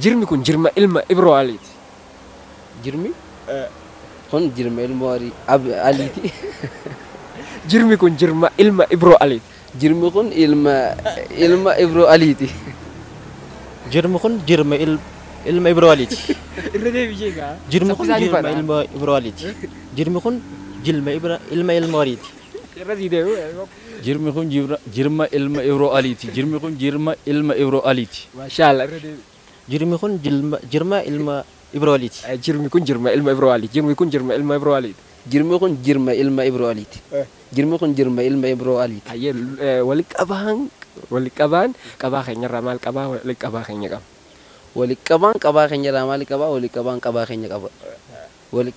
Jirmi kun jirma ilma Ibroo Aliiti. Jirmi kun jirma ilma Aliiti. Jirmi kun jirma ilma Ibroo Aliiti. Jirmi kun ilma Ibroo Aliiti. Jirmi kun jirma ilma Ibroo Aliiti. Irra deebi'ee gaa. Jirmi kun jirma ilma Ibroo Aliiti. Jirmi kun jirma ilma ilma Aliiti. Irra sii deebi'u. Jirmi kun jirma ilma Ibroo Aliiti. Jirmi kun jirma ilma Ibroo Aliiti. Maashaallah irra deebi'u. Jirmi kun jirma ilma Ibroo Aliiti. Jirmi kun jirma ilma Ibroo Aliiti. Jirmi kun jirma ilma Ibroo Aliiti. Jirmi kun jirma ilma Ibroo Aliiti. Jirmi kun jirma ilma Ibroo Aliiti. Ayyee wali qabaan qabaa keenyarraa maal qabaa wali qabaa keenya qaba. Wali qabaan qabaa keenyarraa maal qabaa wali qabaan qabaa keenya qaba. Wali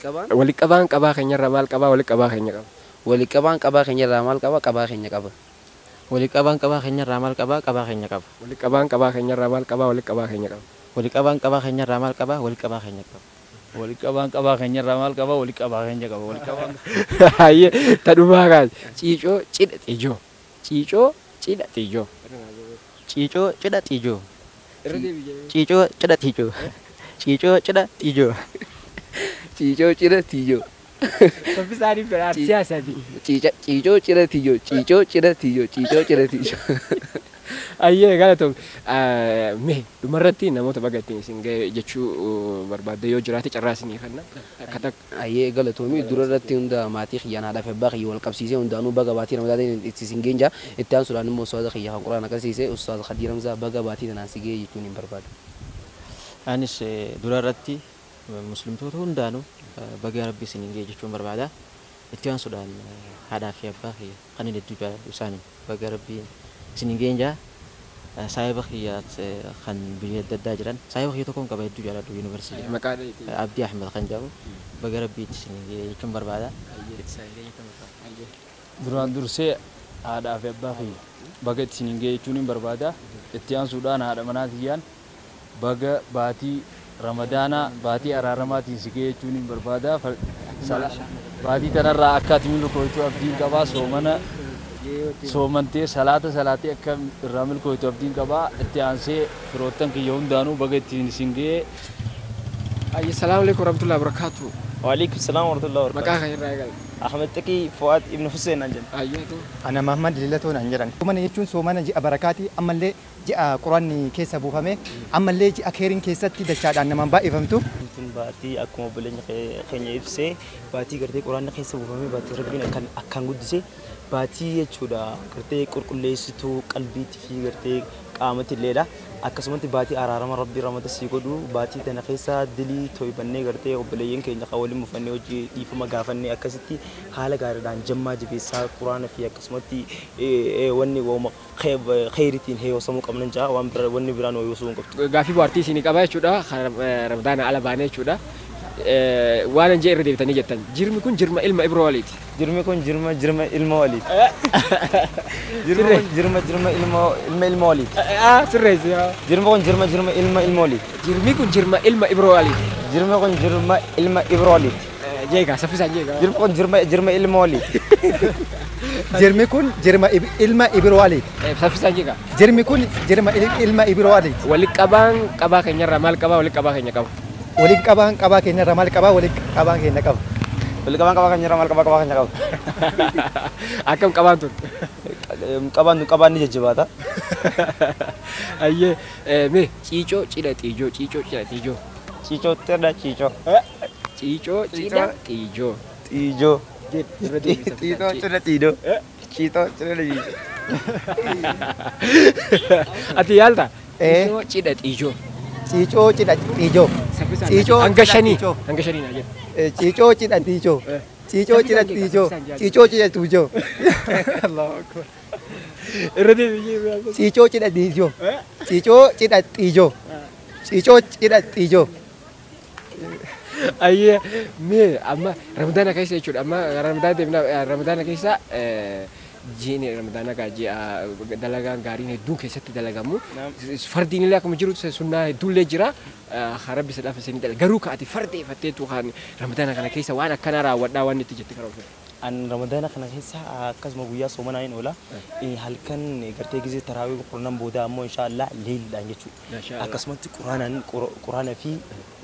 qabaan qabaa keenyarraa maal qabaa wali qabaa keenya qaba. Wali qabaan qabaa keenyarraa maal qabaa qabaa keenya qaba. Wali qabaan qabaa keenyarraa maal qabaa qabaa keenya qaba. Wali qabaan qabaa keenyarraa maal qabaa wali qabaa keenya qaba. Wali qabaan qabaa keenyarraa maal qabaa wali qabaa keenya qaba. Wali qabaan qabaa keenyarraa maal qabaa wali qabaa keenya qaba. Wali qabaan. Ayyee tadhumaa kaas ciicoo cidha xiijoo. Ciicoo cidha xiijoo. Ciicoo cidha xiijoo. Ciicoo cidha xiijoo. Ciicoo cidha xiijoo. Ciicoo cidha xiijoo. Saffisaanii fedha siyaasaati. Ciicoo cidha xiijoo. Ciicoo cidha xiijoo. Ciicoo cidha xiijoo. Ayyee galatoom mee dhumarratti namoota baga ittiin isin ga'e jechuu barbaadde yoo jiraate carraa isinii kenna. Ayyee galatoomii dura irratti hunda maatii kiyyaan haadhaa fi abbaa kiyya wal qabsiisee hundaanuu baga baatii Ramadaatiin itti isin geenja. Itti aansuudhaan immoo ustaaza kiyya kan quraana agarsiise ustaaza Khadiir Hamzaa baga baatii tanaan si ga'e jechuun hin barbaadu. Anis dura irratti muslimtoota hundaanuu baga rabbi isin ga'e jechuun barbaada. Itti aansuudhaan haadhaa fi abbaa kiyya kan inni hedduu jaalladhu isaanii baga rabbiin isin geenja. Saayiba kiyyaat kan biyya adda addaa jiran saayiba kiyya tokkoon qaba hedduu jaalladhu yuunivarsiitii Abdii Ahmed kan jedhamu baga rabbiitti isin jechuun barbaada. Duraan dursee haadhaa fi abbaa kiyya baga itti isin ga'e jechuun hin barbaada. Itti aansuudhaan haadha manaa kiyyaan baga baatii Ramadaanaa baatii araaramaatiin si ga'e jechuun hin barbaada. Baatii tanarraa akka ati milkooytu abdiin qabaa soomana soomantee salaata salaatee akka irraa milkooytu abdiin qabaa. Itti aansee firoottan kiyya hundaanuu baga ittiin isin ga'e. Assalaamu alaikum warahmatullahi wabarakatuh. Waalaikum salaam warahmatullahi wabarakatuh. Maqaa kan irraa eegale. Ahmed Taqi Fuad Ibn Hussein naan jedhan. Ayyeetu. Ana Mahmad Lilatoo naan jedhan. Soomana jechuun soomana ji'a barakaati ammallee ji'a quraanni keessa buufame ammallee ji'a keeriin keessatti dachaadhaan namaan baay'ifamtu. Tun baatii akkuma obboleenya keenya ibsee baatii gartee quraanni keessa buufame baatii rabbiin akkaan guddise baatii jechuudha gartee qulqulleessituu qalbiitii fi gartee qaamatti illeedha. Akkasumatti baatii araarama rabbii ramata sii godhu baatii tana keessa dilii toybannee gartee obboleeyyan keenya kan waliin mufannee hojii dhiifama gaafannee akkasitti haala gaariidhaan jammaa jabeessaa quraana fi akkasumatti wanni wauma kheyritiin heeyyosamuu qabnan jaa waan bira wanni biraan hoyyosuu hin qabdu. Gaaffii bohaartii isinii qaba jechuudha. Ramadaana ala baanee jechuudha. Waan an jee irra deebitanii jettan. Jirmi kun jirma ilma Ibroo Aliiti. Jirmi kun jirma jirma ilma Aliiti. Jirmi kun jirma jirma ilma ilma ilma Aliiti. Sirreessi. Jirmi kun jirma jirma ilma ilma Aliiti. Jirmi kun jirma ilma Ibroo Aliiti. Jirmi kun jirma ilma Ibroo Aliiti. Jeegaa saffisaan jeegaa. Jirmi kun jirma jirma ilma Aliiti. Jirmi kun jirma ilma Ibroo Aliiti. Saffisaan jeegaa. Jirmi kun jirma ilma Ibroo Aliiti. Wali qabaan qabaa keenyarraa maal qabaa wali qabaa keenya qaba. Wali qabaan qabaa keenyarraa maal qabaa wali qabaan keenya qaba. Wali qabaan qabaa keenyarraa maal qabaa qabaa keenya qaba. Akkam qabaan tun? Qabaan tun qabaan ni jajjabaata. Ayyee mee ciicoo cidha xiijoo ciicoo cidha xiijoo. Ciicoo cidha ciicoo. Ciicoo cidha xiijoo. Xiijoo. Ciicoo cidha xiijoo. Ciicoo cidha xiijoo. Ati yaalta? Ciicoo cidha xiijoo. Ciicoo cidha xiijoo. Ciicoo hanga shanii hanga shanii naa jedhu. Ciicoo cidha xiijoo. Ciicoo cidha xiijoo. Ciicoo cidha xiijoo. Allahu akbar. Irra deebi'ee. Ciicoo cidha xiijoo. Ciicoo cidha xiijoo. Ciicoo cidha xiijoo. Ayyee mee amma Ramadaana keessa jechuudha amma Ramadaana deemna Ramadaana keessa jiini Ramadaana kaa ji'a dalagaan gaariin hedduun keessatti dalagamu fardiin illee akkuma jiru sunnaa hedduullee jira rabbi sadhaaf isinii dalaga garuu ka ati fardeeffatteetu kan Ramadaana kana keessa waan akkanaa raawwadhaa waan itti jette karaa ofii. An Ramadaana kana keessa akkasuma guyyaa soomanaa hin oola. Halkan gartee gizee taraawii qurnaan booda ammoo inshaallah leeliidhaan jechuudha. Akkasumatti quraanaan quraana fi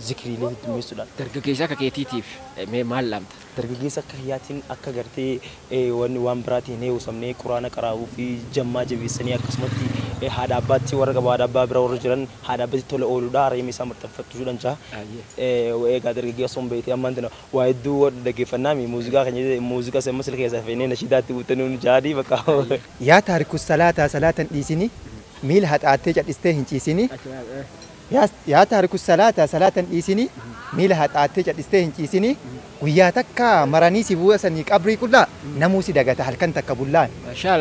zikriilee heddummeessuudhaan. Dargaggeessa akka keetiitiif mee maal laamta? Dargaggeessa akka kiyyaatiin akka gartee waan biraatiin hin heewusamnee quraana qaraa'uu fi jammaa jabeessanii akkasumatti haadha abbaatti warra qaba haadha abbaa bira warra jiran haadha abbaatti tola ooluudha reemee isaa maxxanfattuudhaan jaa. Egaa dargaggeessa sun beektee ammaan tana waa hedduu dhaggeeffannaa muuziqaa keenya muuziqaa semma sila keessaa feenee nashiidaatti guutanii nu jaadii bakka. Yaa taarikus salaataa salaatan dhiisini miila haxaattee cadhistee hin ciisini. Yaa taarikus salaataa salaatan dhiisini miila haxaattee cadhistee hin ciisini. Guyyaa takka maranii si buusanii qabrii qullaa namuu si dagata halkan takka bullaan.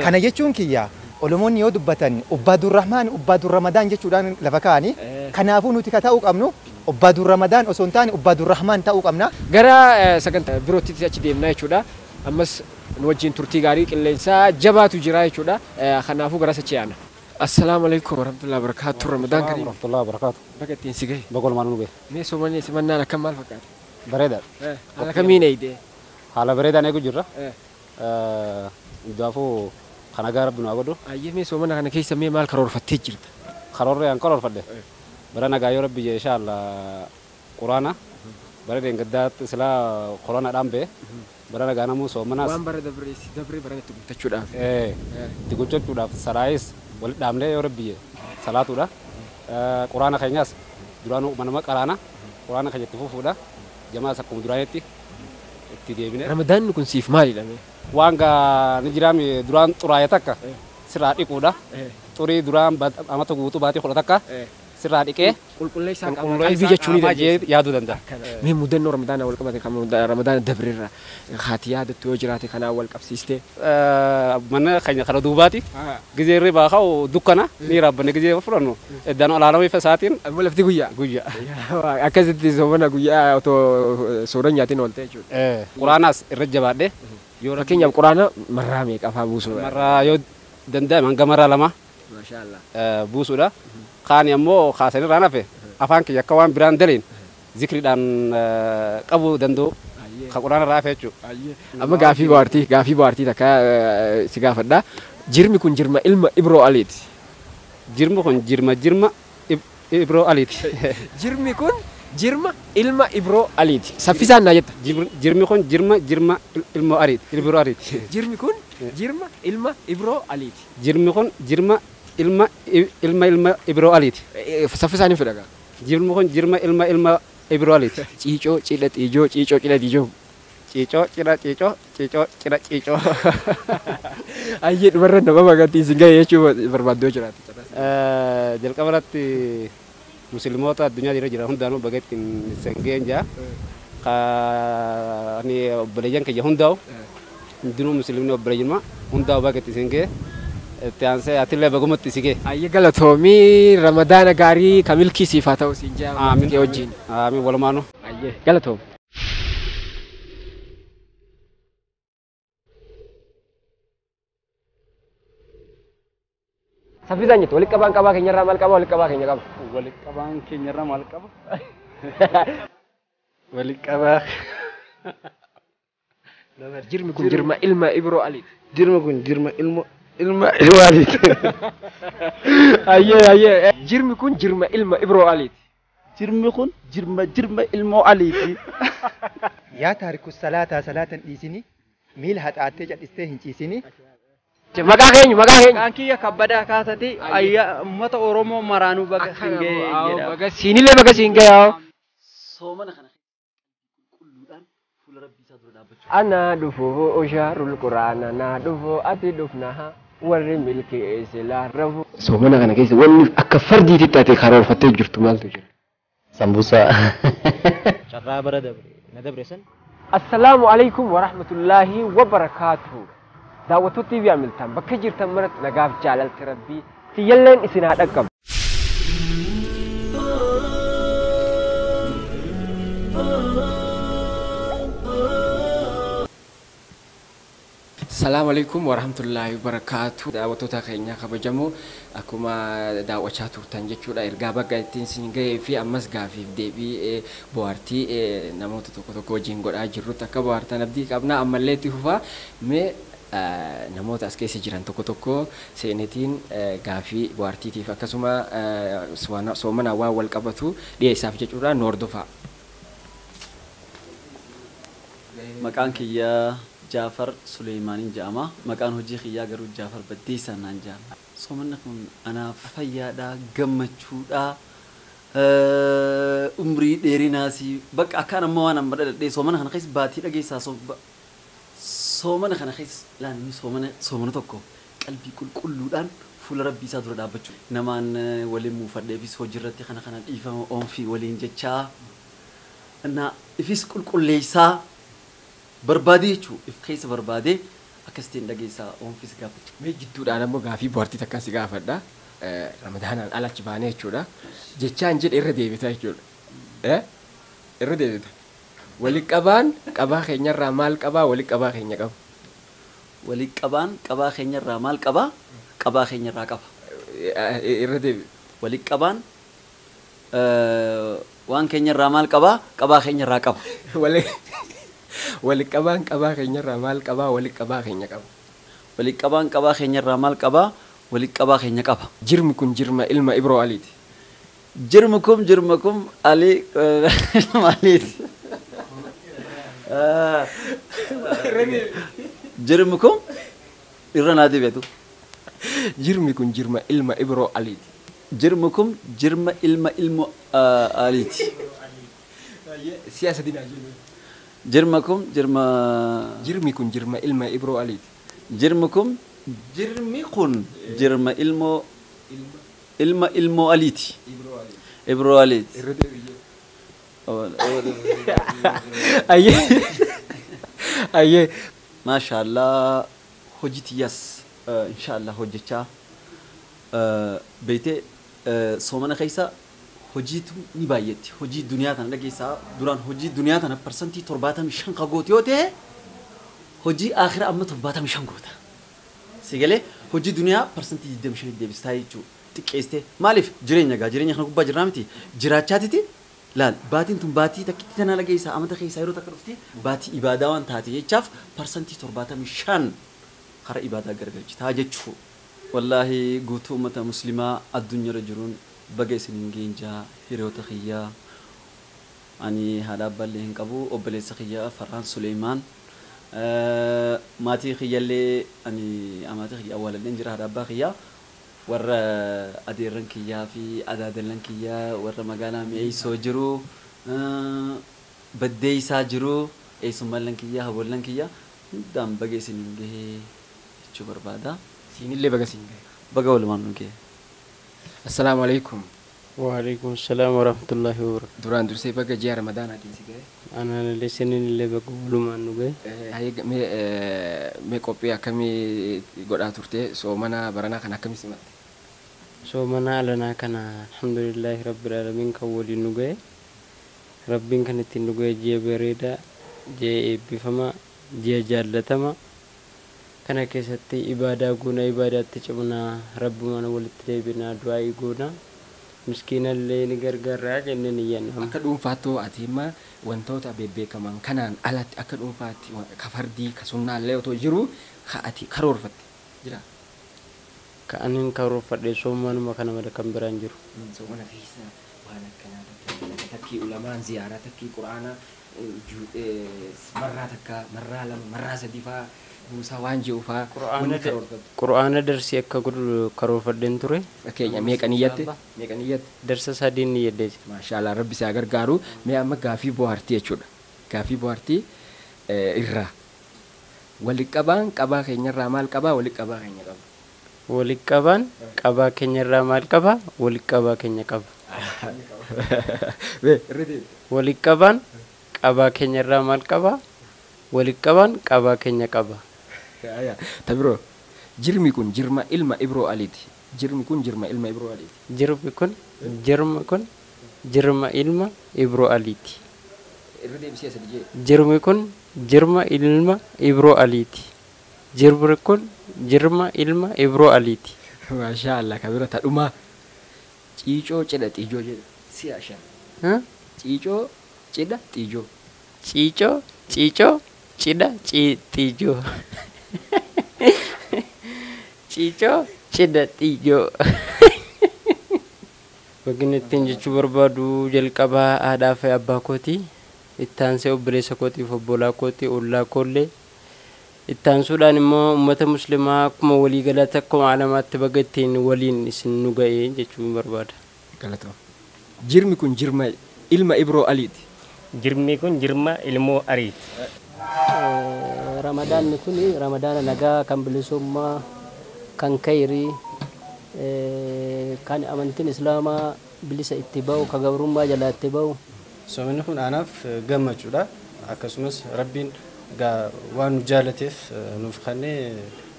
Kana jechuun kiyya Oromoonni yoo dubbatan Ubbaadur Rahmaan Ubbaadur Ramadaan jechuudhaan lafa kaa'anii kanaafuu nuti ka ta'uu qabnu Ubbaadur Ramadaan osoo hin taane Ubbaadur Rahmaan ta'uu qabna. Gara sagantaa birootti achi deemnaa jechuudha. Ammas nu wajjin turtii gaarii qilleensaa jabaatu jira jechuudha. Kanaafuu gara sachi yaana. Assalaamu alaikum warahmatullahi wabarakatuh. Ramadaan kariim. Warahmatullahi wabarakatuh. Baga ittiin si gahe. Baga walumaan nu gahe. Mee soomanni simannaan akkam maal fakkaata? Bareedaadha. Haala kamiin eegdee? Haala bareedaan eegu jirra. Hundaafuu kana gara rabbi nu haa godhu. Ayyee mee soomana kana keessa mee maal karoorfattee jirta? Karoorri an karoorfadhe. Bara nagaa yoo rabbi jee inshaAllah quraana bara deengaddaatti silaa quraanaadhaan ba'e bara nagaa namuu soomanaas. Waan bara dabree bara itti guuttachuudhaaf. Itti guuttachuudhaaf saraayis walitti dhaabnee yoo rabbi jee salaatuudha. Quraana keenyas duraanuu manama qaraana quraana keenya itti fufuudha. Jamaas akkuma duraanitti itti deebine. Ramadaanni kun siif maalidha mee? Waan gaa ni jiraame duraan xuraa'e takka sirraa dhiquudha. Xurii duraan amata guutuu baatii 10 takka sirraa dhiqee qulqulleessaa qaamaa qalbii jechuu ni dandeessa. Yaaduu danda'a. Mee mudannoo Ramadaanaa wal qabate kan Ramadaana dabreerra haati yaadattu yoo jiraate kanaan wal qabsiistee. Mana keenya kana duubaati. Gizee irri baaka'u dukkana ni raabbanne gizee fudhannu. Iddaan olaalama ifa isaatiin. Amma lafti guyyaa. Guyyaa. Akkasitti soomana guyyaa otoo soora nyaatiin oolte jechuudha. Quraanaas irra jabaadhe. Fakkeenyaaf quraana marraa meeqa afaa buusuudha? Marraa yoo danda'ame hanga marraa 2. Maashaallah. Buusuudha. Kaani ammoo kaasanii irraan hafe afaan kiyya akka waan biraan daleen zikriidhaan qabuu danda'u kan quraana irraa hafe jechuudha. Amma gaafii bohaartii takka si gaafadha. Jirmi kun jirma ilma Ibroo Aliiti. Jirmi kun jirma Ibroo Aliiti. Jirmi kun jirma ilma Ibroo Aliiti. Saffisaan naa jetta. Jirmi kun jirma ilma Aliiti. Ibroo Aliiti. Jirmi kun jirma ilma Ibroo Aliiti. Jirmi kun jirma ilma Ibroo Aliiti. Saffisaan hin fedha. Jirmi kun jirma ilma Ibroo Aliiti. Ciicoo cidha xiijoo ciicoo cidha xiijoo. Ciicoo cidha ciicoo ciicoo cidha ciicoo. Ayyee dhumarra nama magaatii isin gahe jechuu barbaaddoo jiraate. Jalqaba irratti musliimoota addunyaa irra jiran hundaanuu baga ittiin isin ga'een jaa. Ani obboleeyyan kiyya hundaa'u hundinuu musliimni obboleeyyummaa hundaa'u baga ittiin isin ga'e. Itti aansee atillee bagumatti si ga'e. Ayyee galatoomii Ramadaana gaarii ka milkii siif haa ta'u siin jaa. Amiin. Wajjin. Amiin walumaanuu. Ayyee galatoom. Saffisaan jettu walitti qabaan qabaa keenyarraa maal qaba walitti qabaa keenya qaba. Walitti qabaan keenyarraa maal qaba? Walitti qabaa. Jirmi kun jirma ilma Ibroo Aliiti. Jirmi kun jirma ilma Ibroo Aliiti. Ayyee ayyee. Jirmi kun jirma ilma Ibroo Aliiti. Jirmi kun jirma ilmoo Aliiti. Yaa taarikus salaataa salaatan dhiisini miila haxaattee cadhistee hin ciisini. Maqaa keenya maqaa keenya. Maqaan kiyya kabbadaa kaasati ayyaa uummata Oromoo maraanuu baga siin ga'e jedha. Baga siinillee baga siin ga'e. Soomana kana qulqulluudhaan fuula rabbii isaa dura dhaabbachuu. Ana dhufu ushaarul quraana na dhufu ati dhufna warri milkii silaa rafu. Soomana kana keessa wanni akka fardiitti taate karoorfattee jirtu maaltu jira? Sambuusaa. Carraa bara dabre na dabre san. Assalaamu alaikum warahmatullaahi wabarakaatuhu. Daawwattoota TV Hamilton bakka jirtan maratti nagaaf jaalalti rabbii tiyyalleen isin haa dhaqqabu. Assalaamu alaikum warahmatullaahi wabarakaatu. Daawwattoota keenya kabajamoo, akkuma daawwachaa turtan jechuudha. Ergaa bakka ittiin isin gahee fi ammas gaafiif deebii bohaartii namoota tokko tokko wajjin godhaa jirrutti akka bohaartan abdii qabna. Ammallee itti fufaa. Mee namoota as keessa jiran tokko tokko seenetiin gaafii bohaartiitiif akkasuma soomanaa waan wal qabatu dhiyeessaaf jechuudha, nu hordofaa. Maqaan kiyyaa Jaafar Suleemaaniin jedhama. Maqaan hojii kiyyaa garuu Jaafar Baddeessaa naan jedhama. Soomanni kun anaaf fayyaadha, gammachuudha, umrii dheerinaasi. Bakka akkaan amma waan amma dhadhee soomana kana keessa baatii dhageessaa, soomana kana keessa laanni soomana tokko qalbii qulqulluudhaan fuula rabbii isaa dura dhaabbachuu. Namaan waliin muufadheefis hojiirratti kana kana dhiifama oomfii waliin jechaa na ifis qulqulleessaa barbaadee jechuun if keessa barbaadee akkasitiin dhageessaa oomfis gaafachuu. Mee jidduudhaan ammoo gaafii bohaartii takkaan si gaafadha. Ramadaanaan alachi baanee jechuudha. Jechaan jedhe irra deebita jechuudha. Irra deebita. Wali qabaan qabaa keenyarraa maal qabaa? Wali qabaa keenya qaba. Wali qabaan qabaa keenyarraa maal qabaa? Qabaa keenyarraa qaba. Irra deebi. Wali qabaan waan keenyarraa maal qabaa? Qabaa keenyarraa qaba. Wali qabaan qabaa keenyarraa maal qabaa? Wali qabaa keenya qaba. Wali qabaan qabaa keenyarraa maal qabaa? Wali qabaa keenya qaba. Jirmi kun jirma ilma Ibroo Aliiti. Jirmi kun jirma kun Ali maaliiti? Jirmi kun irra naa deebi'atu. Jirmi kun jirma ilma Ibroo Aliiti. Jirmi kun jirma ilma ilmo Aliiti. Siyaasa dinaa jennu. Jirma kun jirma. Jirmi kun jirma ilma Ibroo Aliiti. Jirmi kun jirmi kun jirma ilmoo ilma ilmoo Aliiti. Ibroo Aliiti. Ayyee. Ayyee. Maashaallah, hojii tiyyaas inshaallah hojjechaa beeytee soomana keessa hojiitu ni baay'etti. Hojii duniyaa tana dhageessaa, duraan hojii duniyaa tana 75% ka goote yoo ta'e, hojii aakhira amma 75 goota. Si galee, hojii duniyaa 25% deebistaa jechuudha. Xiqqeessitee maaliif jireenya gaa jireenya kana gubbaa jirraa miti jiraachaatiti laal, baatiin tun baatii takkitti tana dhageessaa amata keessaa yeroo takka dhufti, baatii ibaadaa waan taate jechaaf 75% karaa ibaadaa gargalchitaa jechuu. Wallaahi guutuu uummata muslimaa addunyaarra jiruun baga isiniin geenjaa. Hiriyoota kiyyaa, ani haadha abbaallee hin qabu, obboleessa kiyyaa Farhaan Suleemaan, maatii kiyyallee, ani maatii kiyya awwaalallee jira, haadha abbaa kiyyaa, warra adeerran kiyyaa fi adaadallan kiyyaa, warra magaalaa mi'eessoo jiru, baddeessaa jiru, eessummallan kiyyaa, haboollan kiyyaa hundaan baga isiniin gahee jechuu barbaada. Siinillee baga siin gahe. Baga walumaan nu gahe. Assalaamu alaikum. Waalaikum salaam warahmatullahi wabarakatuh. Duraan dursee baga ji'a Ramadaanaatiin si gahe. Anaan illee siniin illee baga walumaan nu gahe. Mee qophii akkamii godhaa turte? Soomana baranaa kana akkamii simatte? Soomana alanaa kana alhamdulillahi rabbil alamin kan waliin nu gahe. Rabbiin kan ittiin nu gahe ji'a bareedaa, ji'a eebbifamaa, ji'a jaallatamaa. Kana keessatti ibaadaa goona, ibaadaatti cimnaa, rabbumaan walitti deebinaa, du'aa'ii goona. Miskiinallee ni gargaarraa jennee ni yanna. Akka dhuunfaattuu ati imma wantoota bebbeekaman kanaan alatti akka dhuunfaatti ka fardii ka sunnaallee otoo jiru ka ati karoorfatte jira? Ka ani karoorfadhe soomanuma kana malee kan biraan jiru. Soomana keessa waan akkanaa takkii ulamaan ziyaaraa, takkii quraana marraa takka, marraa lama, marraa sadii faa buusaa waan jiru faa wanni karoorfattu. Qura'aana darsii akka godhu karoorfadheen ture. Fakkeenya meeqa niyyatte? Meeqa niyyatte? Darsa sadiin niyyadhee jira. Maashaallah, rabbi si haa gargaaru. Mee amma gaafii bohaartii jechuudha. Gaafii bohaartii irraa. Wali qabaan qabaa keenyarraa maal qabaa? Wali qabaa keenya qaba. Wali qabaan qabaa keenyarraa maal qabaa? Wali qabaa keenya qaba. Wali qabaan qabaa keenyarraa maal qabaa? Wali qabaan qabaa keenya qaba. Tabiroo, jirmi kun jirma ilma Ibroo Aliiti. Jirmi kun jirma ilma Ibroo Aliiti. Jirmi kun jirma kun jirma ilma Ibroo Aliiti. Irra deebisee sadi jee. Jirmi kun jirma ilma Ibroo Aliiti. Jirmi kun jirma ilma Ibroo Aliiti. Maashaa Allah kabira tadhumaa. Ciicoo cidha xiijoo jedha. Si'a shan. Ciicoo cidha xiijoo. Ciicoo ciicoo cidha xiijoo. Ciicoo cidha xiijoo. Wagin ittiin jechuu barbaadu jalqabaa haadhaa fi abbaa kooti. Itti aansee obboleessa kootiif obbolaa kooti ollaa koollee. Itti aansuudhaan immoo uummata muslimaa akkuma waliigalaatti akkuma alamaatti baga ittiin waliin isin nu ga'e jechuu barbaada. Galatoom. Jirmi kun jirma ilma Ibroo Aliiti. Jirmi kun jirma ilmoo Aliiti. Ramadaanni kun ramadaana nagaa kan bilisummaa kan kayrii kan amantiin islaamaa bilisa itti ba'u kan gabrummaa jalaa itti ba'u. Soomni kun anaaf gammachuudha. Akkasumas Rabbiin waan nu jaalateef nuuf kennee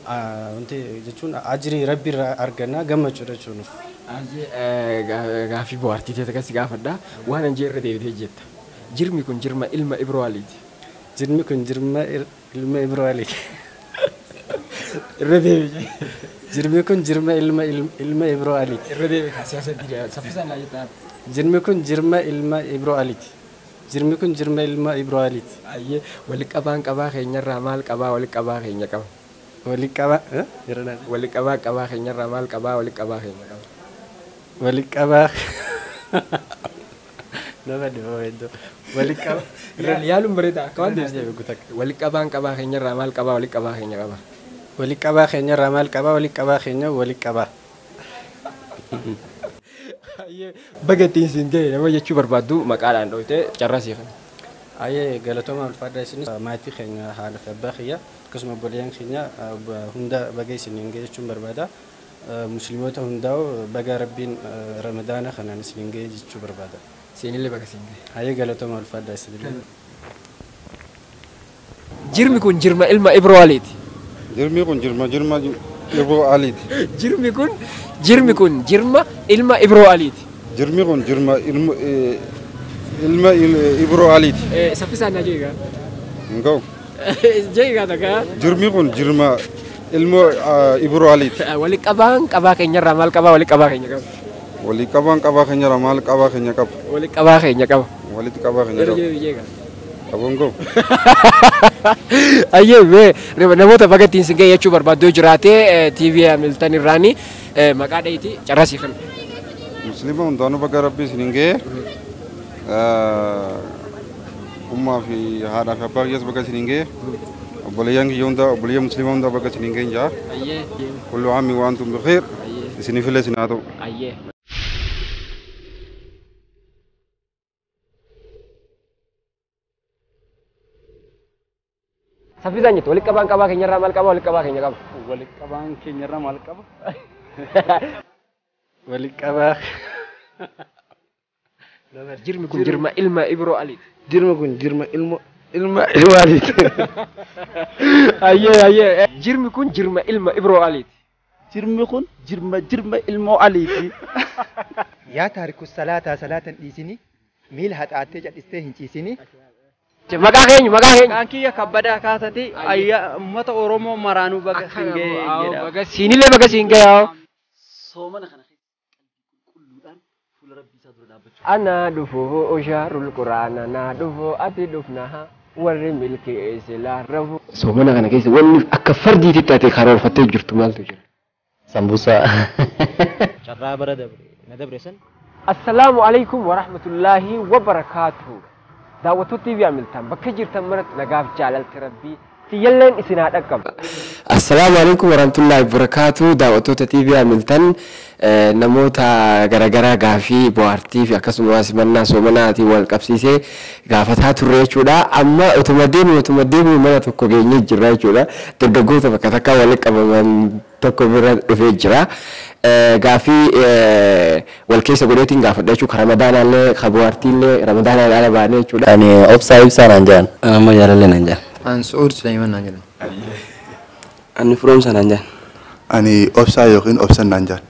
wanti jechuun ajirii Rabbi irraa argannaa gammachuudha jechuun. Gaaffii bohaartii ta'e akkasii gaafadha. Waan an irra deebitee jetta. Jirmi kun jirma ilma Ibroo Aliiti. Jirmi kun jirma ilma Ibroo Aliiti. Irra deebitee. Jirmi kun jirma ilma Ibroo Aliiti. Irra deebitee siyaasa diidaa saffisaan naa jettaa. Jirmi kun jirma ilma Ibroo Aliiti. Jirmi kun jirma ilma Ibroo Aliiti. Ayyee wali qabaan qabaa keenyarraa maal qabaa wali qabaa keenya qaba. Wali qabaa wali qabaa qabaa keenyarraa maal qabaa wali qabaa keenya qaba. Wali qabaa nama dhiba hedduu wali qaba. Yaaluun bareeda akka waan deebiste. Wali qabaan qabaa keenyarraa maal qabaa wali qabaa keenya qaba. Wali qabaa keenyarraa maal qabaa wali qabaa keenya wali qabaa. Baga ittiin siin ga'e nama jechuu barbaaddu maqaadhaan dhooytee carraa siif. Ayyee galatooma ulfaadhaa isinis maatii keenya haadha fi abbaa kiyya akkasuma obboleeyyan keenya hunda baga isiniin ga'e jechuun barbaada. Musliimoota hundaa'u baga Rabbiin ramadaana kanaan isiniin ga'e jechuu barbaada. Siinillee baga siin ga'e. Ayyee galatooma ulfaadhaa isinillee. Jirmi kun jirma ilma Ibroo Aliiti. Jirmi kun jirma Ibroo Aliiti. Jirmi kun jirma ilma Ibroo Aliiti. Jirmi kun jirma ilma Ibroo Aliiti. Saffisaan naa jeegaa. Hin ga'u. Jeegaa takka. Jirmi kun jirma ilma Ibroo Aliiti. Wali qabaan qabaa keenyarraa maal qabaa wali qabaa keenya qaba. Wali qabaan qabaa keenyarraa maal qabaa keenya qaba. Wali qabaa keenya qaba. Walitti qabaa keenya qaba. Jeegaa. Aboon ga'u. Ayyee namoota baga ittiin siin ga'e jechuu barbaaddu jiraate TV Hamilton irraani maqaa dhahiiti carraa siif kenna. Musliima hundaanuu baga Rabbi isiniin ga'e. Ummaa fi haadhaa fi abbaa kiyyaas baga isiniin ga'e. Obboleeyyan kiyya hunda obboleeyyan musliima hunda baga isiniin ga'e jaa. Kullu aami wa antum bikhair. Isiniifillee isin haa ta'u. Saffisaan jettu wali qabaan qabaa keenyarraa maal qabaa wali qabaa keenya qaba. Wali qabaan keenyarraa maal qaba? Wali qabaa. Jirmi kun jirma ilma Ibroo Aliiti. Jirmi kun jirma ilma Ibroo Aliiti. Ayyee ayyee. Jirmi kun jirma ilma Ibroo Aliiti. Jirmi kun jirma ilmoo Aliiti. Yaa taariku salaataa salaatan dhiisini miila haxaattee cadhistee hin ciisini. Maqaa keenya maqaa keenya. Maqaan kiyya kabbadaa kaasati ayya uummata Oromoo maraanuu baga siin ga'e jedha. Baga siinillee baga siin ga'e. Soomana kana qulqulluudhaan fuula Rabbii isaa dura dhaabbachuu. Ana dhufu ushaarul quraana naa dhufu ati dhufna warri milkii silaa rafu. Soomana kana keessa wanni akka fardiitti taate karoorfattee jirtu maaltu jira? Sambuusaa. Carraa bara dabre na dabre san. Assalaamu alaikum wa rahmatullaahi wa barakaatuhu. Daawwattoota TV Hamilton bakka jirtan maratti nagaaf jaalalti Rabbii tiyyalleen isin haa dhaqqabu. Assalaamu alaikum warahmatullaahi wabarakaatuh. Daawwattoota TV Hamilton namoota garaagaraa gaafii bohaartii fi akkasumas simannaa soomanaatiin wal qabsiisee gaafataa turre jechuudha. Amma utuma deemu mana tokko geenyee jirra jechuudha. Dargaggoota bakka takka walitti qabaman tokko bira dhufee jira. Gaafii wal keessa godheetiin gaafadha jechuudha. Ramadaanaallee bohaartiillee ramadaanaan ala baanee jechuudha. Ani obsaa ibsaa naan jedhan. Amma jaalallee naan jedhan. An Su'uud Suleyman naan jedhan. Ani Firoomsa naan jedhan. Ani obsaa yookiin obsan naan jedhan.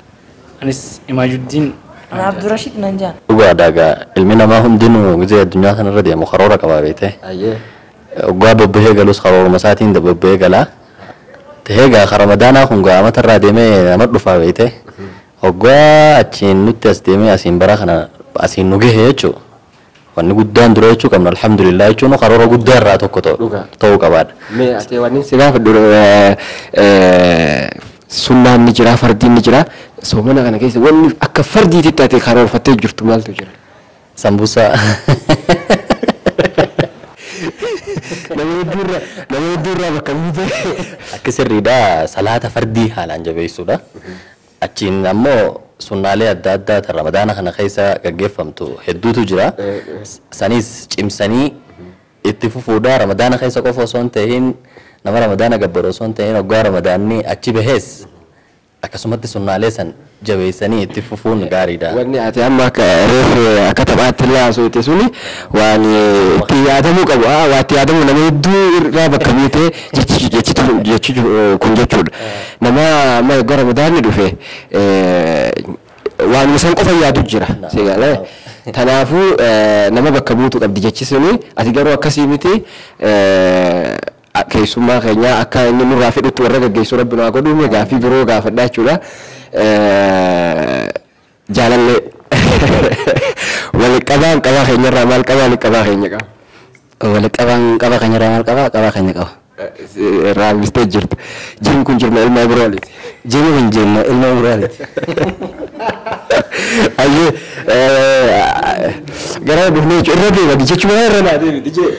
Anis Imaajuddin. Ana Abdurrashid naan jedhan. Dhugaadha egaa ilmi namaa hundinuu gizee addunyaa kanarra deemu karoora qaba beekte. Waggaa bobbahee galus karooruma isaatiin bobbahee galaa. Tahee gaa Ramadaanaa kun gaa amatarraa deemee nama dhufaa beeyte. Hoggaa achiin nutti as deemee asiin bara kana asiin nu gahe jechuudha. Wanni guddaan dura jechuu qabna alhamdulillah jechuun karoora guddaa irraa tokko ta'uu qabaadha. Mee ati wanni si gaafadhu sunnaan ni jira, fardiin ni jira. Soomana kana keessa wanni akka fardiitti taate karoorfattee jirtu maaltu jira? Sambuusaa. Nama hedduurraa bakka buute. Akka sirriidhaa salaata fardii haalaan jabeessuudha. Achiin ammoo sunnaalee adda addaa tan Ramadaana kana keessa gaggeeffamtu hedduutu jira. Sanis cimsanii itti fufuudha. Ramadaana keessa qofa osoo hin ta'in nama Ramadaana gabbaru osoo hin ta'in hoggaa Ramadaanni achi bahees akkasumatti sunnaalee san jabeessanii itti fufuun gaariidha. Wanni ati amma akka reef akka taphaatti illee haasofte suni waan itti yaadamuu qabu. Waa itti yaadamuu nama hedduu irraa bakka buutee jechi kun jechuudha. Nama amma gara Ramadaanni dhufe waan isaan qofa yaadu jira. Seegalee. Kanaafuu nama bakka buutu qabdi jechi suni ati garuu akkasii miti keessummaa keenya akka inni nurraa fedhutti warra gaggeessu rabbi nu haa godhu gaaffii biroo gaafadhaa jechuudha. Jaalallee walitti qabaan qabaa keenyarraa maal qabaa walitti qabaa keenya qaba? Walitti qabaan qabaa keenyarraa maal qabaa qabaa keenya qaba? Raabistee jirtu. Jirmi kun jirma ilma Ibrooliiti. Jirmi kun jirma ilma Ibrooliiti. Ayyee gara dhufnee jechuudha irra deema jechuudha irra naa deemti jee.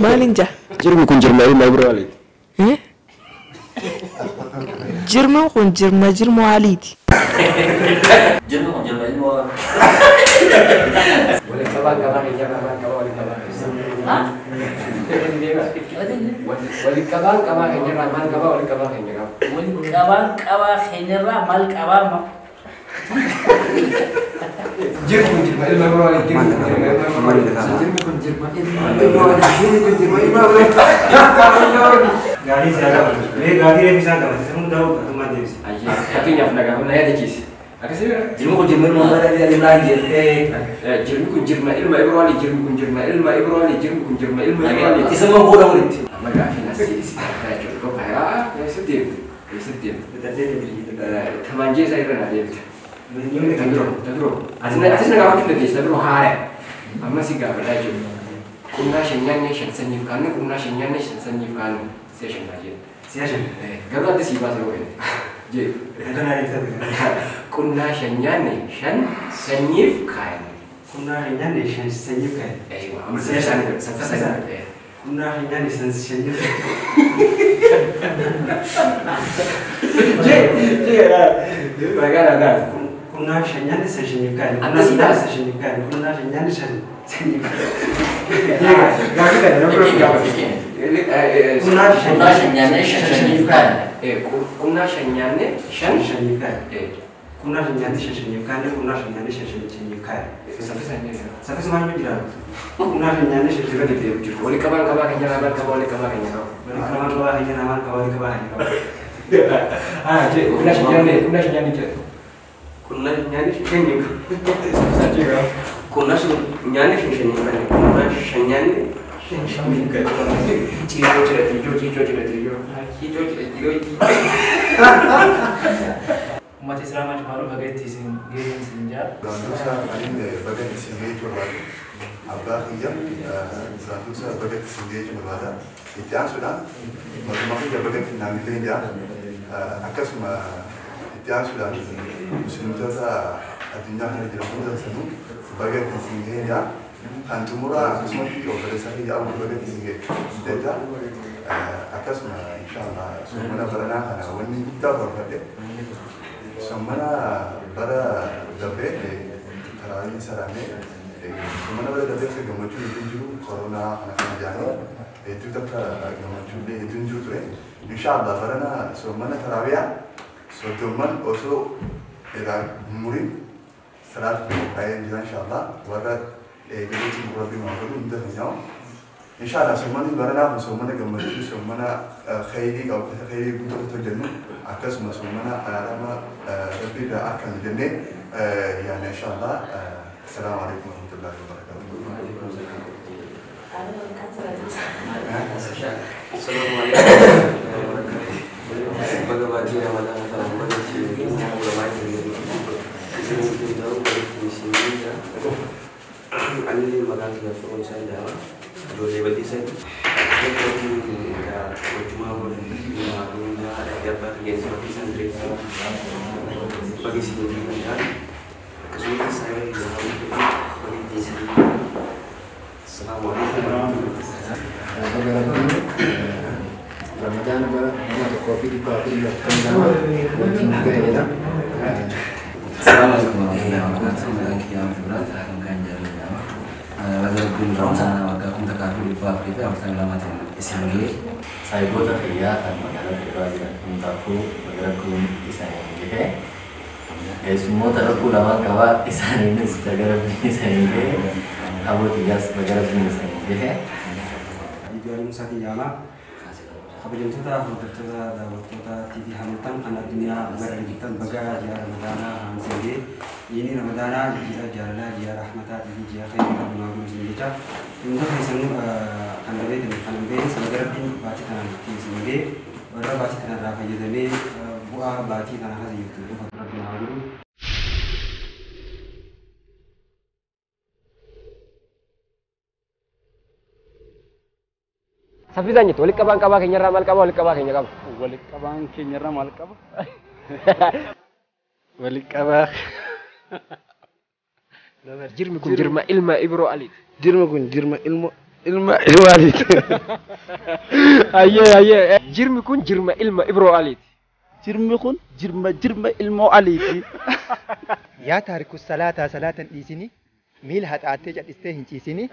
Maaliin jaa? Jirmi kun jirma ilma Ibrooliiti. Jirmi kun jirma jirma Aliiti. Jirmi kun jirma ilma Walitti qabaan qabaa keenyarraa maal qabaa walitti qabaa keenya? Walitti qabaan qabaa keenyarraa maal qabaa walitti qabaa keenya qaba? Walitti qabaan qabaa keenyarraa maal qabaa? Jirmi kun jirma ilma Ibrooliiti. Jirmi kun jirma ilma Ibrooliiti. Jirmi kun jirma ilma Ibrooliiti. Jirmi kun jirma ilma Ibrooliiti. Gaarii isaa qaba. Mee gaarii reefu isaa qaba. Isa hundaa'u atummaan deebise. Fakkeenyaaf nagaa na yaadachiise. Akkasii bira? Jirmi kun jirma ilma Ibrooliiti. Jirmi kun jirma ilma Ibrooliiti. Jirmi kun jirma ilma Ibrooliiti. Jirmi kun jirma ilma Ibrooliiti. Isa moo booda walitti? Amma gaafiin asii si argaa jechuudha. Qophaa'aa eessatti deemte? Eessatti deemte? Tamanjee isaa irra naa deemte. Dabiroo. Atis na gaafachuu dandeessa. Dabiroo haara. Amma si gaafadhaa jechuudha. Qunnaa shan nyaanne shan sanyiif kaanne qunnaa shan nyaanne shan sanyiif kaanne si'a shan naa jedhe. Si'a shan? Garuu adda sii baasa yoo fedhe. Jee. Qunnaa shan nyaanne shan sanyiif kaanne. Qunnaa shan nyaanne shan sanyiif kaanne. Eeyyuu amma saffisaan saffisaan. Qunnaa shan nyaanne shan sanyiif Jee jee magaalaa naas. Qunnaa shan nyaanne shan sanyiif kaanne. Akkasii taas. Shan sanyiif kaanne. Qunnaa shan nyaanne shan sanyiif kaanne. Gaaffii kana nama biroo gaafate. Qunnaa shan nyaanne shan sanyiif kaanne. Qunnaa shan nyaanne shan sanyiif kaanne. Qunnaa shan nyaanne shan sanyiif kaanne. Qunnaa shan nyaanne shan sanyiif kaanne. Saffisaan jedhe. Saffisumaan hin jiraatu. Qunnaa shan nyaanne shan Irra deddeebi'u jiru. Walitti qabaan qabaa keenya maal qabaa walitti qabaa keenya qaba. Walitti qabaan qabaa keenya maal qabaa walitti qabaa keenya qaba. Ah jee qunnaa shan nyaanne qunnaa shan nyaanne jedhe. Qunnaa shan nyaanne shan sanyiif kaanne. Qunnaa shan nyaanne shan sanyiif kaanne. Qunnaa shan nyaanne shan sanyiif kaanne. Ciijoo jira ciijoo ciijoo jira ciijoo. Ciijoo jira ciijoo. Uummata Islaamaa cimaaluu baga itti isin geessan isin jaa. Duraan ani baga isin gahee barbaada. Abbaa kiyya duraan dursa baga isin gahee barbaada. Itti aansuudhaan mootummaa kiyya baga itti naan gahee jira. Akkasuma itti aansuudhaan musliimtota addunyaa kana jiran hunda sanuu baga itti isin gahee jira. Kan xumuraa akkasumatti obboleessa kiyya amma baga itti isin gahee jira. Akkasuma inshaallah soomana baranaa kana wanni guddaa barbaadde soomana bara darbee karaalee saraamee soomana bara darbee akka gammachuu hedduun jiru koronaa kana kan jaanii hedduu takka gammachuu illee hedduun jiru ture. Inshaallah barana soomana taraabiyaa soddomman osoo irraa murin salaatu qophaa'ee jira inshaallah warra eegaleetu rabbi maa godhu hunda keenyaa. Inshaallah soommanni baranaa kun soomana gammachuu soomana khayrii qabu khayrii guutuu hojjennu akkasuma soomana araarama rabbi irraa akka nu jennee yaana inshaallah. Assalaamu alaikum warahmatullahi wabarakatuh. Assalamu alaikum. Baga baatii Ramadaana kana baga isin ga'e ulamaa isin hundaa'u baga isin ga'e. Anillee maqaan kiyya Firoon isaan jedhama. Ijoollee bal'isan wajjumaa waliin haadha fi abbaa kiyya bakki isaan jireessu baga isin ga'e akkasumas saayiba kiyya baga isin ga'e. Assalamu alaikum warahmatullahi. Baga Rabbiin Ramadaana bara 1442 wajjin ga'eedha. Assalamu alaikum warahmatullahi wabarakatuh. Maqaan kiyya Ahmed Ibrahim Hakan kan jedhama. Baga Rabbiin Ramadaana waggaa 1442 isin ga'e. Saayiboota fayyaa kan magaalaa Dirraa jiran hundaafuu baga Rabbiin isaaniin gahe. Keessummoota rakkoo lamaan qabaa isaaniinis baga Rabbiin isaaniin gahe. Abbootiyyas baga Rabbiin isaaniin gahe. Iddoo Musaatiin jedhama. Kabajamtoota hordoftoota daawwattoota TV Hamilton kan addunyaa mara jirtan baga ji'a Ramadaanaa isin ga'e. Jiini Ramadaanaa ji'a jaalalaa, ji'a rahmataa fi ji'a khayrii addunyaa kun isin jecha. Hunda keessanuu kan dhabeetan kan hin beekne baga Rabbiin baatii kanaan itti isin ga'e. Warra baatii kanarraa fayyadamee bu'aa baatii kana keessa jirtu dhufa Rabbiin haa godhu. Saffisaan jettu walitti qabaan qabaa keenyarraa maal qaba walitti qabaa keenya qaba. Walitti qabaan keenyarraa maal qaba? Walitti qabaa. Jirmi kun jirma ilma Ibroo Aliiti. Jirmi kun jirma ilma Ibroo Aliiti. Ayyee ayyee. Jirmi kun jirma ilma Ibroo Aliiti. Jirmi kun jirma jirma ilmoo Aliiti. Yaa taariku salaataa salaatan dhiisini miila haxaattee cadhistee hin ciisini.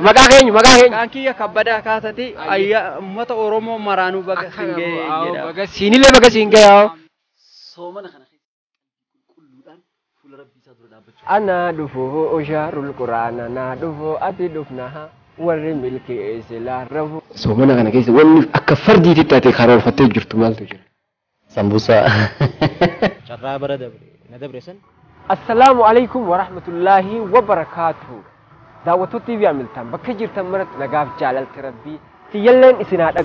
Maqaa keenya maqaa keenya. Maqaan kiyya Kabbadaa Kaasati ayya uummata Oromoo maraanuu baga siin ga'e jedha. Baga siinillee baga siin ga'e haa. Soomana kana qulqulluudhaan fuula Rabbii isaa dura dhaabbachuu. Ana dhufu ushaarul quraana na dhufu ati dhufna warri milkeesse laarrafu. Soomana kana keessa wanni akka fardiitti taate karoorfattee jirtu maaltu jira? Sambuusaa. Carraa bara dabre na dabre san. Assalaamu alaikum warahmatullaahi wabarakaatuhu. Daawwattoota TV Hamilton bakka jirtan maratti nagaaf jaalalti Rabbii tiyyalleen isin haa dhaqqabu.